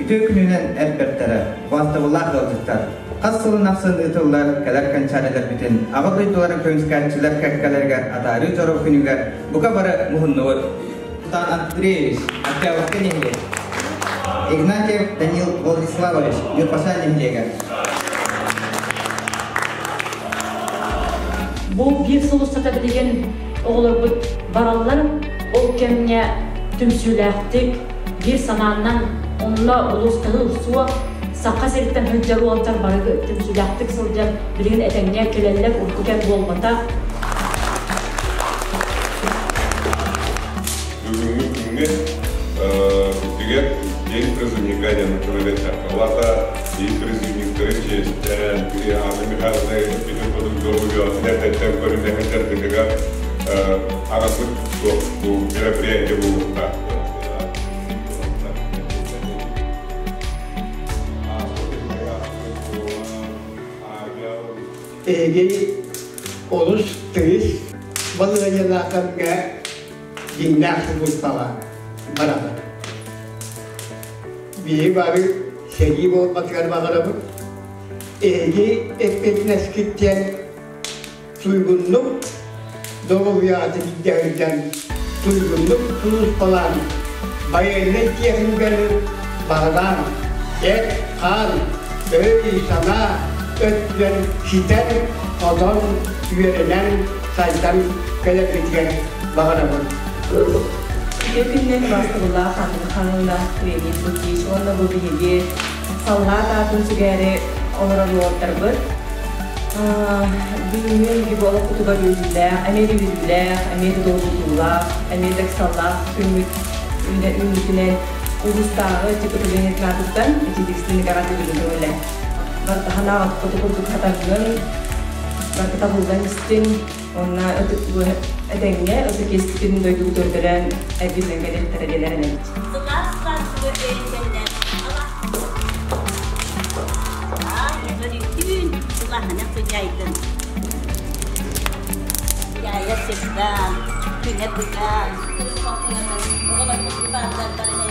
Үтүө күнүнэн эр бэртэрэ, убаастабыллаах ыалдьыттар! Хас сылын ахсын ыытыллар кэлэр кэнчээрилэрбитин Аҕа дойдуларын көмүскээччилэр кэккэлэригэр атаарыы дьоро күнүгэр бука бары муһуннубут. Султан Андреевич, Октябрьскай нэһилиэк. Игнатьев Данил Владиславович, Ньурбаша нэһилиэгэ. Бу биир сыл устата билигин оҕолорбут бараллар. Ол кэмҥэ түмсүүлээхтик, биир санааннан онно улуустаһыы суох, Саха сириттэн сылдьар уолаттар бары түмсүүлээхтик сылдьан билигин этэҥҥэ кэлэллэр, урукку кэм буолбатах. Бүгүҥҥү күҥҥэ бүтүгэр День призывника диэн нуччалыы День призывниктары чиэстээн, Анна Михайловна эппитин курдук доруобуйатын эрдэттэн көрүнэһин дьаргытыгар анаммыт суох бу мероприятие буолуохтаах. Эһиги олус тыйыс балаһыанньалаах кэмҥэ дьиҥнээх сулууспаҕа бараҕыт. Биһиги бары сэрии буолбатыгар баҕарабыт. Эһиги эппиэтинэскит диэн туйгуннук доруобуйаҕытын илдьэ туйгуннук сулууспалаан, байыаннай тиэхиньикэни баһылаан, эт-хаан, өй-санаа өттүнэн ситэн-хотон, үөрэнэн, сайдан кэлэргитигэр баҕарабын. Үтүө күнүнэн убаастабыллаах Анна Михайловна, Леонид Лукич уонна бу биһиги саллаат аатын сүгээри олорор уолаттарбыт. Бүгүҥҥү биһиги олохпутугар үөрүүлээх, эмиэ да үөрүүлээх, эмиэ да долгутуулаах, эмиэ да ыксаллаах күммүт үүнүүтүнэн улуустааҕы типотеление аатыттан ититиксиник эҕэрдэлиибин көҥүлэ. Бартаһан ааҕыт курдук хатаргын, барыта табыллан истиҥ, уонна этэҥҥэ ытык иэспитин дойдубут өрдөрөн эргиллэн кэлиэхтэрэ диэн эрэнэбит. Сылаас сааскы өйүн Өрүттүүн улахана кыдьайдын. Дьайа сырдаан, күнэ быдаан. Оҕолорбут бааллар.